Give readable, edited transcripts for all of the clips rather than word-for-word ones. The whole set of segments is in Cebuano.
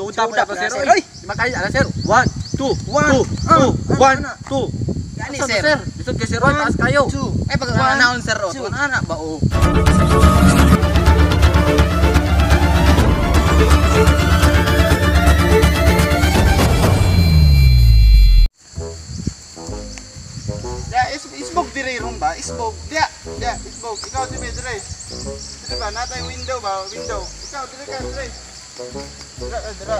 Lisuda pa na sir. Oy, lima kayo ana sir. 1 2 2 2 1 2. Gani Asa to, sir. sir? Lisod kay sir, oy, taas kayo. Ay pag anaon sir, oh. Ana ba oh. Ya, isbog dire ron ba? Isbog. Diya, diya, isbog. Ikaw dire dire. Dire ba natay window ba? Window. Ikaw dire ka dire. Dira ka dira.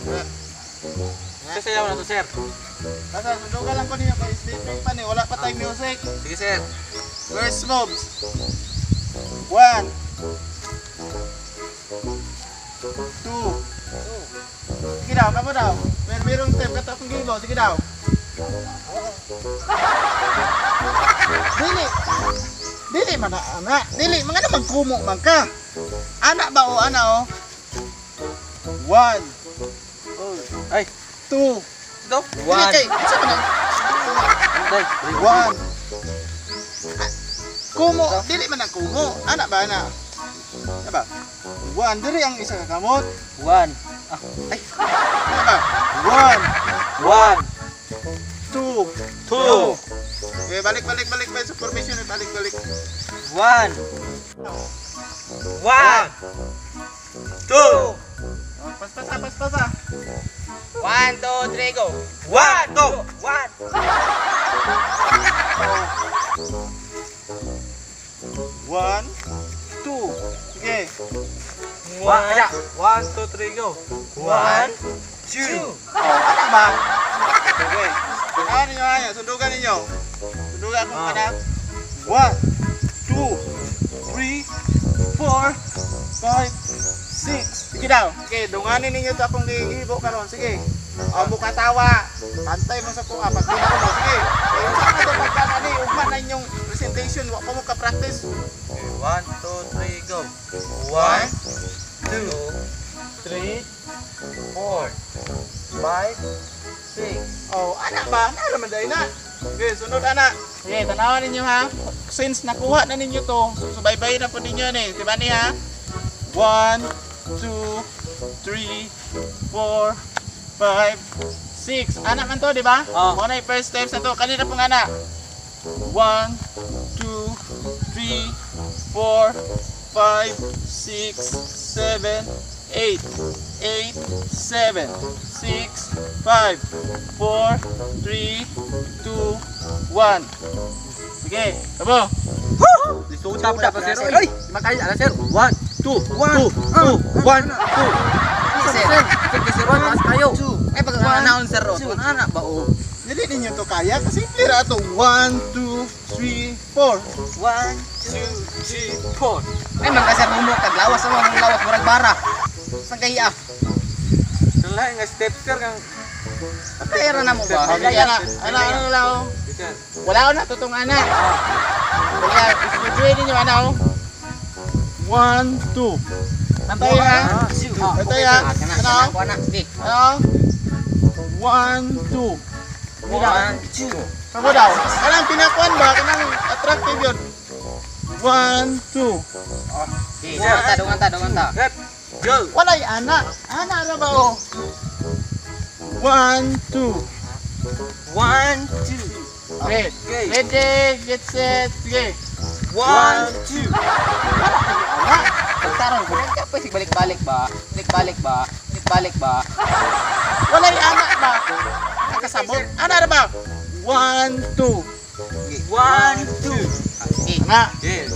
Dira. Sir, sayaw na to sir. Basta sundugan lang ko ninyo kay sleeping pa ni, wala pa tay music. Sige sir. First moves. 1 2. Sige daw, kamo daw. Merong step kato akong gilo, sige daw. Dili. Dili man na ana. Dili mga na magkumo man ka. Ana ba o ana o? 1 Ay, 2 ito. Dili kay isa man ang Day. 1. Kumo, dili man ang kumo. Ana ba ana? Ana ba? 1 diri ang isa ka kamot. 1. Ay. Ana ba? 1 1 2 2 Okay, balik balik balik balik sa formation, balik balik. 1 1 2 Oh, paspasa, paspasa. 1 2 3 go. 1 2 1. 1 2. Sige. 1 1 2 3 go. 1 2. Oh, ana ba? Okay. Ano ninyo ayo, sundugan ninyo. Sundugan akong kanak. 1 2 3 4 5 6. Sige daw. Okay, dunganin ninyo to akong gihibo karon. Sige. O bukatawa. Pantay mo sa kuha pag mo. Sige. Kaya sa ka to pagkana ni ugma na inyong presentation, wa pa mo ka practice. 1 2 3 go. 1 2 3 4 5 6. Oh, anak ba? Ana naman dahil na. Okay, sunod anak. Sige, tanawan ninyo ha. Since nakuha na ninyo to, subaybay na po ninyo ni. Diba ni ha? 1, 2, 3, 4, 5, 6. Anak man to, di ba? Oh. Muna yung first steps na to. Kanina pong anak. 1, 2, 3, 4, 5, 6, 7, 8, 8, 7, 6, 5, 4, 3, 2, 1. Sige, tabo. Lisuda pa na sir. Oy, lima kayo ana sir. 1 2 2 2 1 2. Gani sir. Sir, kay sir, oy, taas kayo. Ay pag anaon sir, oh. Ana ba oh. Dili ninyo to kaya kasi simple ra to. 1, 2, 3, 4. 1 2 3 4. Ay man ka sir humo kag lawas sa mga lawas murag bara. Sang kay ah. Lain nga step sir kang Pera na mo ba? Okay, ana, ana, ano lang oh. Sir. Wala ko na tutong ana. Wala, ismudyoy ninyo ana oh. 1, 2. Antay ha. Antay ha. Kana Ano? kana ana. Sige. Ano? 1, 2. 1 2. Sabo daw. Kanang pinakuan ba? Kanang attractive yun. 1, 2. Sige, dungan ta, dungan ta, dungan ta. Set. Go. Walay ana. Ana ra ba oh? 1, 2. 1 2. Okay. Okay. Ready, get set, sige. 1 2. Ana. Pagtarong ko, ka pa balik-balik ba? Balik-balik ba? Balik-balik ba? Walay ana ba? Nakasabot. Ana ra ba? 1, 2. 1 2. Sige. Ana. Okay.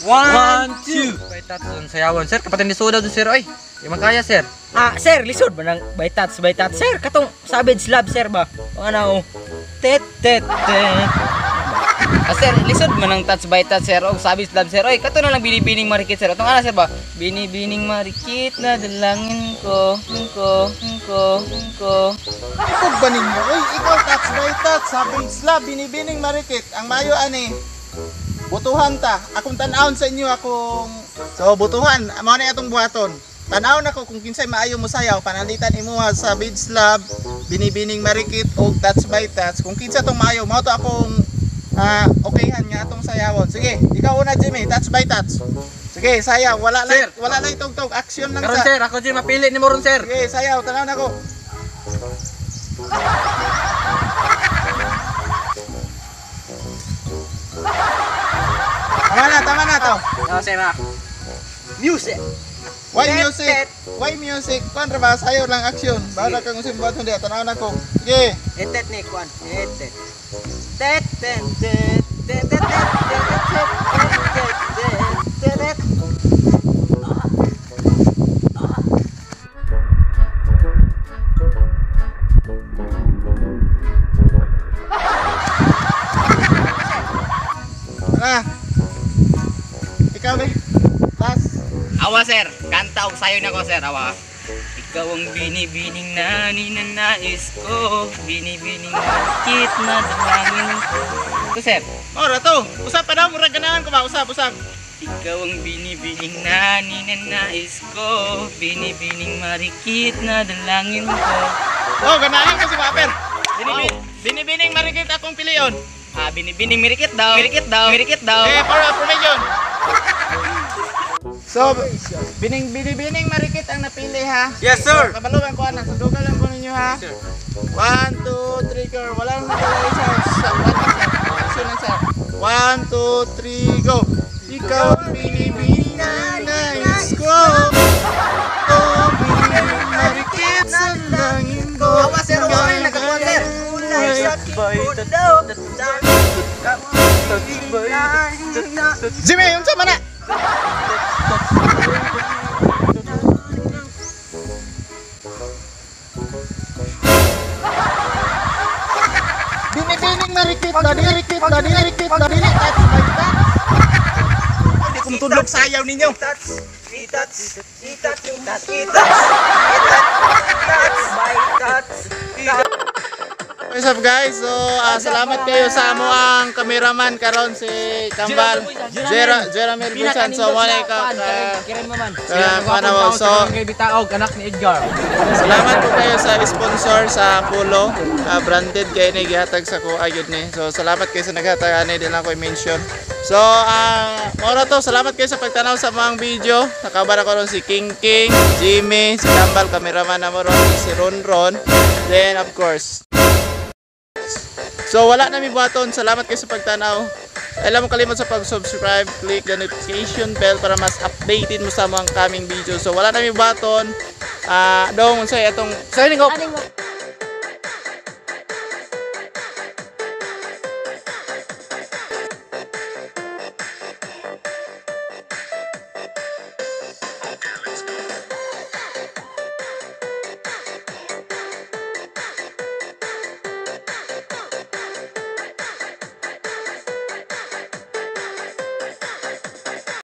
1 2. Bay tatlo sayawan sir, kapatid ni Soda do sir oy. Di man kaya sir. Ah, sir, lisod ba nang by touch, by touch? Sir, katong Savage Love, sir ba? O ano, oh. Tet, tet, tet. Ah, sir, lisod man ang touch by touch sir og sabi love sir. Oy, kato na lang binibining marikit sir. Atong ana sir ba? Binibining marikit na dalangin ko, ko, ko, ko. Ikaw ba ninyo? Uy, ikaw touch by touch. Sabing slab, binibining marikit. Ang mayo ani. Butuhan ta. Akong tan-awon sa inyo akong So butuhan, mao na atong buhaton. Tan-awon ako kung kinsay maayo mo sayaw, pananglitan imuha sa bid slab, binibining marikit og touch by touch. Kung kinsa tong maayo, mao to akong okayhan nga atong sayawon. Sige, ikaw una Jimmy, touch by touch. Sige, sayaw. Wala Sir. lang, wala lang tugtog. Action lang Karon sa. sir, ako dyan mapili ni mo ron sir. Sige, sayaw. Tanaw na ko. Tama na to. No, sir ah. Music. Why music? Why music? Kuan ra ba? Sayaw lang action. Bahala kang usimbat hindi. Tanaw na ko. Sige. Etet ni kwan. Etet. Tet tet tet tet tet tet tet tet tet tet tet. Tara. Ikaw be. Last. Awa sir, kanta og sayo na ko sir, awa. Ikaw ang binibining na ninanais ko, binibining marikit na dalangin ko. Ito sir, Ora to. Usap pa daw, murag ganahan ko ba? Usap, usap. ikaw ang binibining na ninanais ko, binibining marikit na dalangin ko. Oh, ganahan ko si Paper. Binibining marikit akong pilion. Ah, binibining marikit daw, marikit daw, marikit daw. Eh, for information. So, binibining marikit ang napili ha. Yes sir. Kabaluan ko anak, sundugan lang ko ninyo ha. Sir. 1, 2, 3, go. Wala nang nagalay sa one lang, sir. Action lang, sir. 1, 2, 3, go. Ikaw ang binibining na nais ko. Oh, binibining marikit sa langin ko. Awa sir, awa rin nagkakuan sir. Kulay sa mundo. Jimmy, unsa man na? Binibining marikit na, marikit na, marikit na, dili touch by touch. Hindi ko matudlok sayaw ninyo. Touch, touch, touch, touch, touch, touch by touch. What's up guys? So, salamat kayo sa amo ang cameraman karon si Kambal. Jeramel Busan. So, wala ka. Kirim mo man. So, Kay Bitaog, anak ni Edgar. salamat po kayo sa sponsor sa Pulo. Branded kayo ni gihatag sa kuha yun ni. So salamat kayo sa naghatag ani din ako i-mention. So mora to, salamat kayo sa pagtanaw sa mga video. Nakabar ako ron si King King, Jimmy, si Kambal, cameraman na mo ron, si Ron Ron. Then of course. So wala na mi buhaton. Salamat kayo sa pagtanaw. Alam mo kalimot sa pag-subscribe, click the notification bell para mas updated mo sa mga coming video. So wala na mi buhaton. Dong unsay atong Signing off. Aning mo.